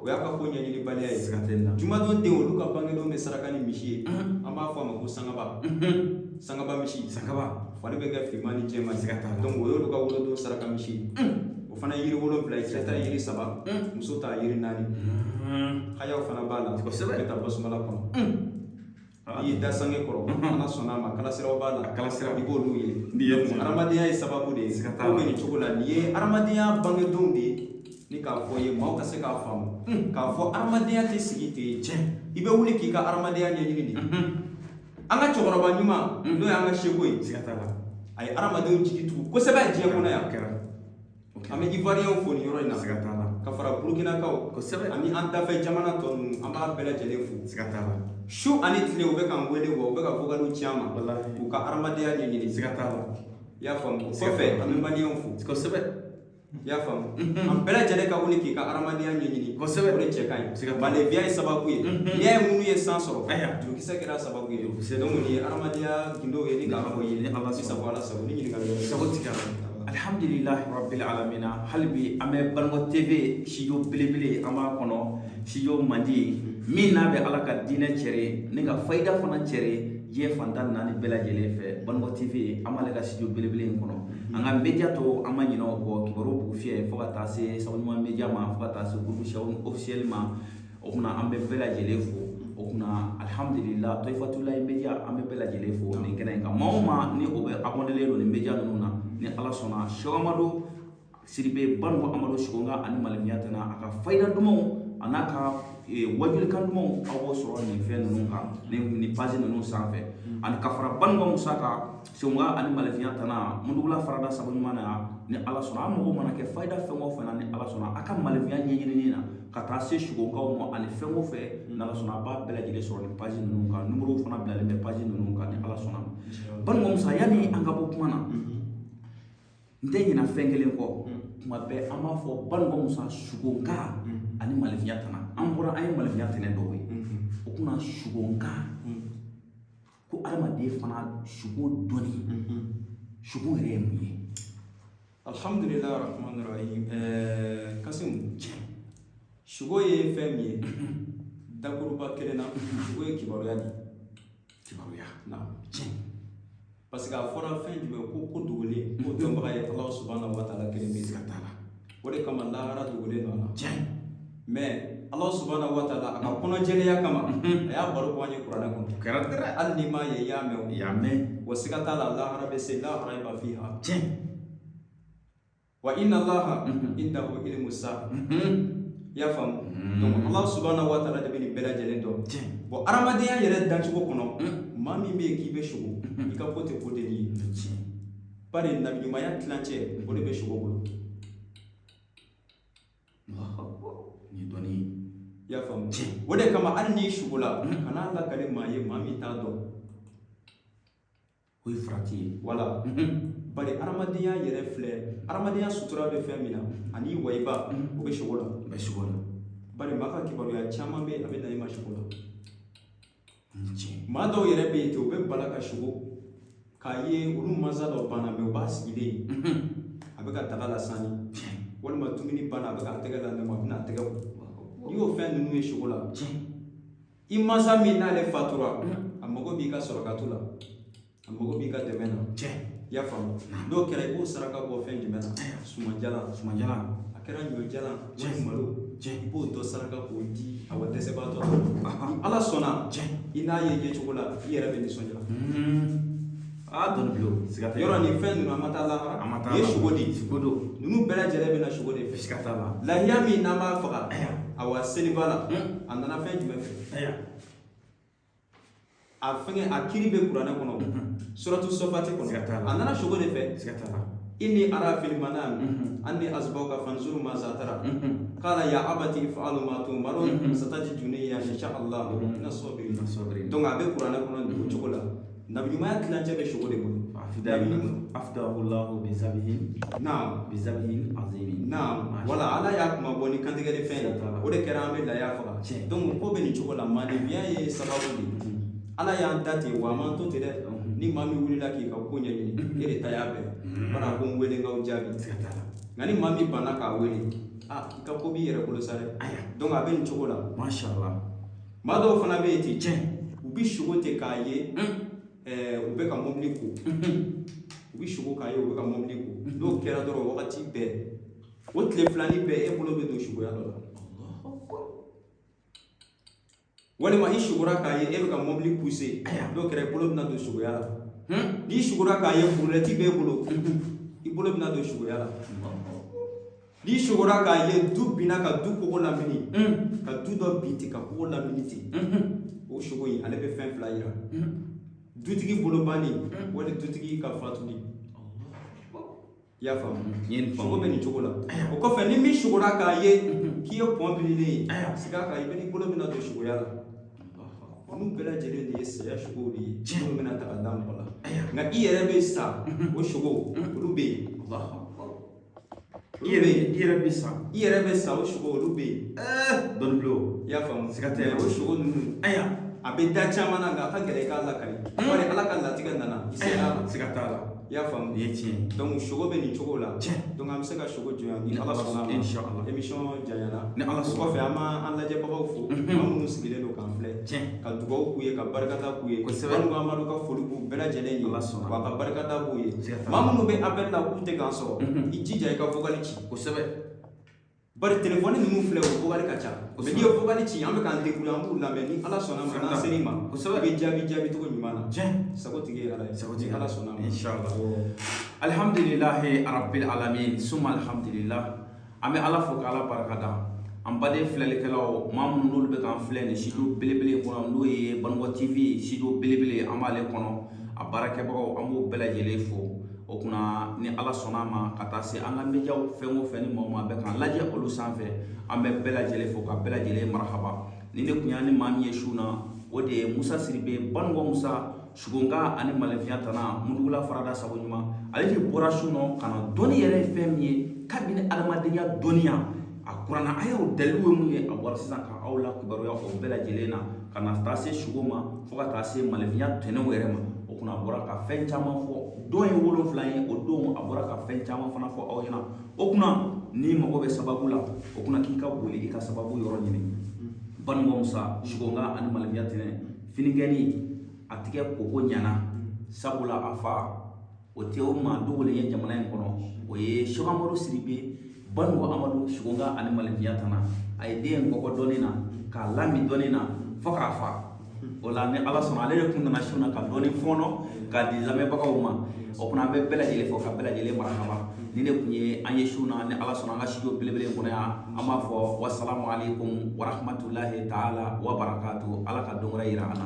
O y'a ka ko ɲɛɲinibaliya ye. Siga tɛ nin na. Jumadon den, olu ka bangedon bɛ saraka ni misi ye. An b'a fɔ a ma ko sangaba, sangaba misi. Sangaba. Fari bɛ kɛ finman ni jɛman ye. Siga t'a la. Donc o y'olu ka wolodon saraka misi ye. O fana ye yiri 7 ye. Cɛ ta ye yiri 3, muso ta ye yiri 4. Hayaw fana b'a la. Bɛ taa basumala kɔnɔ. N'i y'i da sange kɔrɔ, Ala sɔnna a ma, kalasiraw b'a la. Kalasiraw. I b'olu ye. N'i ye Donc hadamadenya ye sababu de ye. Siga t'a Ko la. bɛ nin cogo la. Nin ye hadamadenya bangedonw de ye ni k'a fɔ ye, maaw ka se k'a faamu k'a fɔ hadamadenya tɛ sigi ten. I bɛ wuli k'i ka hadamadenya ɲɛɲini de. An ka cɛkɔrɔba ɲuman, n'o y'an ka seko ye, Siga t'a la. a ye hadamadenw jigi tugu kosɛbɛ diɲɛ kɔnɔ yan. O kɛra. O kɛra. An bɛ Ivoiriyɛnw fo nin yɔrɔ in na, Siga t'a la. ka fara Burukinakaw ani an dafɛ jamana tɔ ninnu, an b'a bɛɛ lajɛlen fo. Siga t'a la. Su ani tile, u bɛ k'an wele, wa u bɛ ka vocaliw ci an ma Walahi. k'u ka hadamadenya ɲɛɲini. Siga t'a la. I y'a faamu? O Siga t'a kɔfɛ, la. an bɛ Maliyɛnw fo. I y'a faamu? An bɛɛ lajɛlen ka wuli k'i ka hadamadenya ɲɛɲini. O de cɛ ka ɲi. Siga t'a la. Malefiya ye sababu ye. N'i y'a ye minnu ye san sɔrɔ, Aya. jurukisɛ kɛra sababu ye. Jurukisɛ. Donc nin ye hadamadenya gundow ye ni k'a fɔ i ye. Ni Ala Ni sɔnna. sago, Ala sago. Ni ɲininkali wɛrɛ. Sago tigɛ la. Alhamdulilahi rabbil alamina. Hali bi an bɛ Banikɔ TV studio belebele, an b'a kɔnɔ, studio mandi min n'a bɛ Ala ka diinɛ cɛri ni ka fayida fana cɛri diɲɛ fantan naani bɛɛ lajɛlen fɛ. Banikɔ TV, an b'ale ka studio belebele in kɔnɔ. An ka média tɔw, an ma ɲinɛ o kɔ, kibaru bugu fiyɛ, fo ka taa se Sabuɲuman média ma, fo ka taa se groupe Sɛw officiel ma. O kunna an bɛ bɛɛ lajɛlen fo. O kunna alhamdulillah, Toyifatulayi média, an bɛ bɛɛ lajɛlen fo nin kɛnɛ in kan. Maa o maa ni o bɛ abonné don nin média ninnu na, ni Ala sɔnna, Sɛki Amadu Sidibe Banikɔ Amadu Sogonka ani Malifinya tɛna a ka fayida dumanw a n'a ka wajulikan dumanw, aw b'o sɔrɔ nin fɛn ninnu kan, nin page ninnu sanfɛ. Ani ka fara Banikɔ Musa kan, Sogonka ani Malifinya tɛna Mundugula farada sabu ɲuman na yan. Ni Ala sɔnna, an mago mana kɛ fayida fɛn o fɛn na, ni Ala sɔnna, a ka malifinya ɲɛɲinini na ka taa se Sogonkaw ma ani fɛn o fɛn, ni Ala sɔnna, a b'a bɛɛ lajɛlen sɔrɔ nin page ninnu kan. Numéro fana bilalen bɛ page ninnu kan, ni Ala sɔnna. Banikɔ Musa, yanni an ka bɔ kuma na, n tɛ ɲinɛ fɛn kelen kɔ. Tuma bɛɛ an b'a fɔ Banikɔ Musa Sogonka ani Malifinya tana. An bɔra, an ye Malifinya tɛnɛ dɔw ye. O kunna Sogonka ko adamaden fana sogo dɔnni, sogo yɛrɛ ye mun ye? Alhamdulilah rahman rahim. Kasimu, sugo ye fɛn min ye, dakuruba kelen na, sugo ye kibaruya de ye. Kibaruya. Na parce que a fɔra fɛn jumɛn ko dogolen ko dɔnbaga ye Ala subahana wa taala kelen bɛ. Siga t'a la. O de kama lahara dogolen don a la. Mais Ala subahana wa taala, a ka kɔnɔjɛlenya kama, a y'a baro bɔ an ye kuranɛ kɔnɔ. O kɛra dɛ. Hali n'i m'a ye, i y'a mɛn o. I y'a mɛn. Wa siga t'a la, lahara bɛ se, la raiba fiha. Wa inna allaha indahu ilmu saa. I y'a faamu? Donc Ala subahana wa taala de bɛ nin bɛɛ lajɛlen dɔn. Bon, hadamadenya yɛrɛ dancogo kɔnɔ, maa min bɛ yen k'i bɛ sugo, i ka ko tɛ ko denni ye. Bari nabiɲumanya tilancɛ, o de bɛ sugo bolo. Nin ye dɔnni ye. I y'a faamu? O de kama hali n'i sugola, kan'a lakale maa ye, maa min t'a dɔn. O ye farati ye. Wala. Bari adamadenya yɛrɛ filɛ, adamadenya sutura bɛ fɛn min na ani wayiba, o bɛ sogo la. Bɛ sogo la. Bari maa ka kibaruya caman bɛ yen, a bɛ na i ma sogo la. Tiɲɛ. Maa dɔw yɛrɛ bɛ yen ten, u bɛ bala ka sogo k'a ye olu mansa dɔ banna, mɛ u b'a sigilen ye, a bɛ ka daga lasani, walima dumuni banna, a bɛ k'a tɛgɛ la nɛma, a bɛna a tɛgɛ ko. N'i y'o fɛn ninnu ye sogo la, i mansa min n'ale fatura, a mago b'i ka sɔrɔkatu la, a mago b'i ka dɛmɛ na. I y'a faamu? N'o kɛra, i b'o saraka bɔ fɛn jumɛn na? Sumanjalan. Sumanjalan. A kɛra ɲɔjalan wali malo, i b'o dɔ saraka k'o di awa dɛsɛbaatɔ ma. Ni Ala sɔnna, i n'a ye yecogo la, i yɛrɛ bɛ nisɔndiya. Aa, dɔnni bilo, siga tɛ. Yɔrɔ nin fɛn ninnu, an ma taa lahara. An ma taa. Nin ye sogo de ye. Sogo don. Ninnu bɛɛ lajɛlen bɛ na sogo de fɛ. Siga t'a la. Lahiya min n'an b'a faga awa seliba la, a nana fɛn jumɛn fɛ? A fɛngɛ, a kiri bɛ kuranɛ kɔnɔ, suratu sɔfati kɔnɔ. Siga t'a la. A nana sogo de fɛ. Siga t'a la. Inni ara fil manam anni asbauka fanzur ma zatara qala ya abati if'alu ma tu'marun satajiduni insha Allah mina sabirin. Sabirin. Donc a bɛ kuranɛ kɔnɔ nin cogo la. Nabiɲumanya tilancɛ bɛ sogo de bolo. Afdahullahu bizabihin. Naam. Bizabihin azimi. Naam, wala Ala y'a kuma bɔ ni kantigɛli fɛn ye, o de kɛra an bɛ laya faga. Donc ko bɛ nin cogo la, maanifinya ye sababu de ye. Ala y'an da ten, wa a m'an to ten dɛ. Ni maa min wulila k'i ka ko ɲɛɲini, e de ta y'a bɛɛ bari a ko n wele n k'aw jaabi. Siga t'a la. Nka ni maa min banna k'a wele, aa, i ka ko b'i yɛrɛ bolo sa dɛ. Donc a bɛ nin cogo la. Masha Allah. Maa dɔw fana bɛ yen ten, u bɛ sogo ten k'a ye u bɛ ka mobili ko, u bɛ sogo k'a ye u bɛ ka mobili ko. N'o kɛra dɔrɔn, wagati bɛɛ, o tile filanin bɛɛ, e bolo bɛ don sogoya dɔ la, walima i sugora k'a ye e bɛ ka mobili pousser, n'o kɛra i bolo bɛna don sogoya la. N'i sugora k'a ye brouette b'e bolo, i bolo bɛna don sogoya la. N'i sugora k'a ye du binna ka du kogo lamini, ka du dɔ bin ten ka kogo lamini ten, o sogo in, ale bɛ fɛn fila yira: dutigi bolo banni wali dutigi ka fatuli. I y'a faamu? N ye nin Sogo faamu. bɛ nin cogo la. O kɔfɛ, ni min sugora k'a ye k'i ye pɔn bililen ye, siga kan, i bɛ n'i bolo bɛna don sogoya la. Ninnu bɛɛ lajɛlen de ye saya sogow de ye minnu bɛna ta ka da mɔgɔ la, nka i yɛrɛ bɛ sa, o sogo olu bɛ yen. I yɛrɛ bɛ sa. I yɛrɛ bɛ sa, o sogo olu bɛ yen. Dɔnni bilo. I y'a faamu? Siga tɛ. O sogo ninnu, a bɛ da caman na, nka a ka gɛlɛn i k'a lakali, bari Ala ka latigɛ nana, i sera a la. Siga t'a la. I y'a faamu? Nin ye tiɲɛ ye. Donc sogo bɛ nin cogo la. Donc an bɛ se ka sogo jɔ ni Ala sɔnna a ma. Inshallah. Émission janyana. Ni Ala O sɔnna. kɔfɛ, an b'an lajɛbagaw fo, maa minnu sigilen don k'an filɛ, ka dugawu k'u ye, ka barikada k'u ye. Banikɔ Amadu ka foli b'u bɛɛ lajɛlen ye, Ala sɔnna. wa ka barikada b'u ye. Siga t'a la. Maa minnu bɛ appel la k'u tɛ k'an sɔrɔ, i jija i ka vocal ci. Bari téléphone ninnu filɛ, o vocal ka ca, mais n'i ye vocal ci, an bɛ k'an débrouiller, an b'u lamɛn. Ni Ala sɔnna ma, n'an ser'i ma, i bɛ jaabi jaabi cogo ɲuman na. Sago tigi ye Ala ye. Sago tigi. Ni Ala sɔnna ma. Inshallah. Alhamdulillahi rabbil alamin, summa alhamdulillah. An bɛ Ala fo k'Ala barika da. An baden filɛlikɛlaw, maa minnu n'olu bɛ k'an filɛ nin studio belebele in kɔnɔ, n'o ye Banikɔ TV studio belebele, an b'ale kɔnɔ, a baarakɛbagaw, an b'o bɛɛ lajɛlen fo. O kunna, ni Ala sɔnna a ma, ka taa se an ka médiaw fɛn o fɛn ni maa o maa bɛ k'an lajɛ olu sanfɛ, an bɛ bɛɛ lajɛlen fo ka bɛɛ lajɛlen marahaba. Ni ne kun y'a ni maa min ye su na, o de ye Musa Sidibe, Banikɔ Musa, Sugonka ani Malenfiya tana Mudugula farada sago ɲuman. Ale de bɔra su nɔ ka na dɔnni yɛrɛ ye fɛn min ye, kabini adamadenya dɔnniya a kuranna ayaw dalilu ye mun ye, a bɔra sisan ka aw la kibaruya o bɛɛ lajɛlen na, ka na taa se sugo ma fo ka taa se malenfiya tɛnɛw yɛrɛ ma. O kunna, a bɔra ka fɛn caman fɔ. Don ye 7 ye, o don a bɔra ka fɛn caman fana fɔ aw ɲɛna. O kunna, n'i mago bɛ sababu la, o kunna k'i ka boli i ka sababu yɔrɔ ɲini. Banikɔ Musa, Sugonka ani Malenfiya tɛnɛ, finikɛni a tigɛ koko ɲana, sabula a fa o tɛ o maa dogolen ye jamana in kɔnɔ, o ye Sɛki Amadu Sidibe, Banikɔ Amadu, Sugonka ani Malenfiya tana. A ye den kɔkɔ dɔɔnin na k'a lami dɔɔnin na fo k'a fa. O la, ni Ala sɔnna, ale de kun nana su na ka dɔɔnin fɔɔnɔ k'a di lamɛnbagaw ma. O kunna, an bɛ bɛɛ lajɛlen fo ka bɛɛ lajɛlen marahaba. Ni ne kun ye an ye su na, ni Ala sɔnna, an ka studio belebele in kɔnɔ yan, an b'a fɔ wasalamu aleykum warahmatulahi taala wa barakatu. Ala ka don wɛrɛ yira an na.